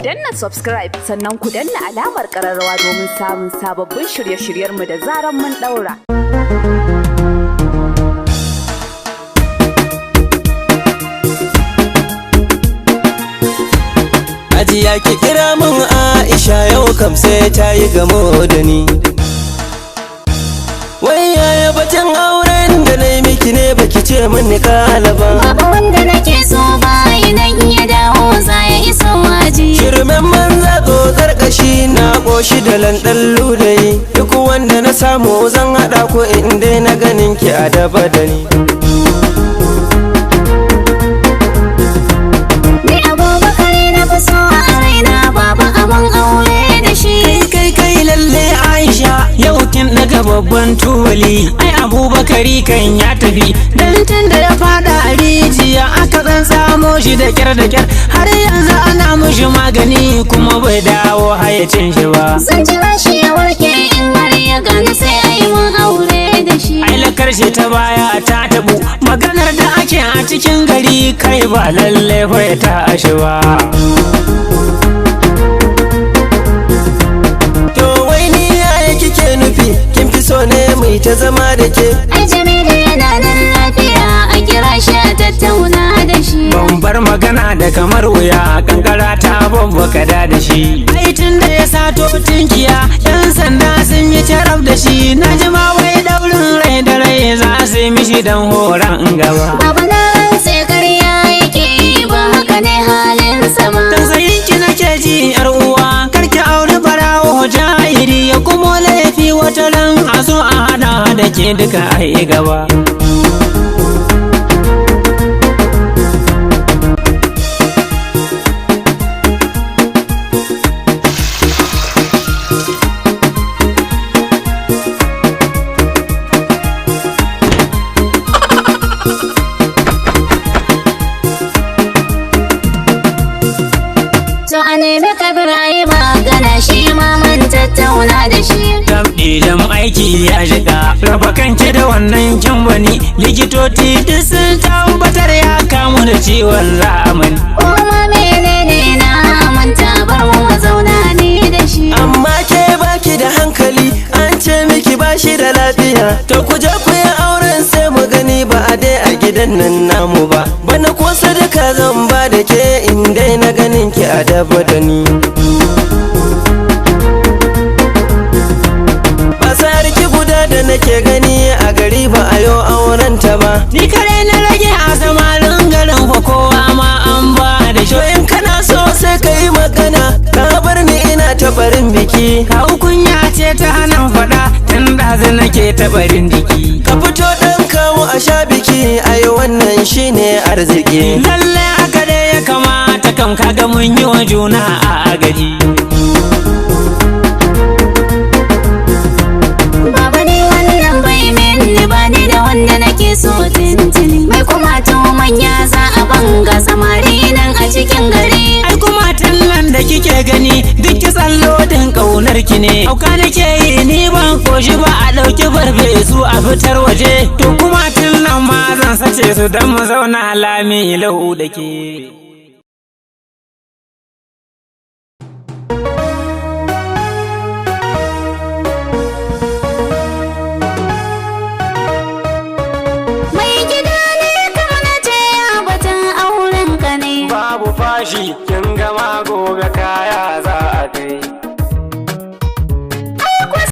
Danna subscribe sannan ku danna alamar kararrawa domin samun sababbin shirye-shiryenmu da zaran mun daura. Ajiya ki kira mun Aisha, yau kam sai ta yi gamo da ni. Wai yaya batun auren da na yi miki ne, baki ce min ni kala ba? Baba, wanda nake so ba idan ya dawo za ya iso waje. Shirmen manza, tsotsar kashi, na ƙoshi da landan ludayi. Duk wanda na samu zan haɗa ku in dai na ganin ki a daba da ni. Ni Abubakar na fi so a raina, baba, abun aure da shi. Kai kai kai, lalle Aisha, yau kin daga babban tubali. Ai Abubakari kan ya tafi, dan tun da ya fada a rijiya aka dan samo shi da kyar da kyar, har yanzu ana mishi magani kuma bai dawo hayacin shi ba. Zan jira shi ya warke, in har ya gane sai a yi mun aure da shi. Ai lakar shi ta baya ta tabu, maganar da ake a cikin gari, kai ba lalle fa ya tashi ba. To wai ni yaya kike nufi? Kin fi so ne mai ta zama da ke? Ai Jamilu yana nan lafiya, a kira shi a tattauna da shi. Ban bar magana da kamar wuya, kankara ta babbaka da da shi. Ai tun da ya sato tinkiya, yan sanda sun yi carab da shi. Na ji ma wai daurin rai da rai za su yi mishi dan horon gaba. Baba, na rantse karya yake yi, ba haka ne halinsa ba. Tausayin ki nake ji, yar uwa, karki auri barawo jahiri ya kuma laifi, wata ran a zo a hada da ke duka ai gaba. To a nemi Kabir a yi magana, shi ma mun tattauna da shi. Idan aiki ya shiga, raba kanki da wannan kin, likitoci duk sun tabbatar ya kamu da ciwon zamani. Kuma menene, na manta, bar mu mu zauna ni da shi. Amma ke baki da hankali, an ce miki bashi da lafiya. To ku je ku yi auren sai mu gani, ba a dai a gidan nan namu ba. Bana ko sadaka zan ba da ke in dai na ganin ki a daba da ni. Basar ki guda da nake gani a gari ba a yo auren ta ba. Ni kare na rage a samarin garin fa, kowa ma an ba da shi. To in kana so sai ka yi magana, ka bar ni ina ta barin biki. Kawu, kunya ce ta hana faɗa, tun ɗazu nake ta barin jiki. Ka fito ɗan kawo a sha biki, ai wannan shine arziki. Lalle haka dai ya kamata kam, kaga mun yi wa juna a agaji. Baba, ni wannan bai minni ba, ni da wanda nake so tintini. Mai kuma to manya za a banga samari nan a cikin gari. Ai kuma nan da kike gani duk kitsan lodin kaunar ki ne. Hauka nake yi ni, ban koshi ba, a ɗauki farfesu a fitar waje. To kuma nan ma zan sace su don mu zauna lami lau da ke. Mai gida, ne kama na ce ya batun auren ka ne. Babu fashi, kin gama gobe.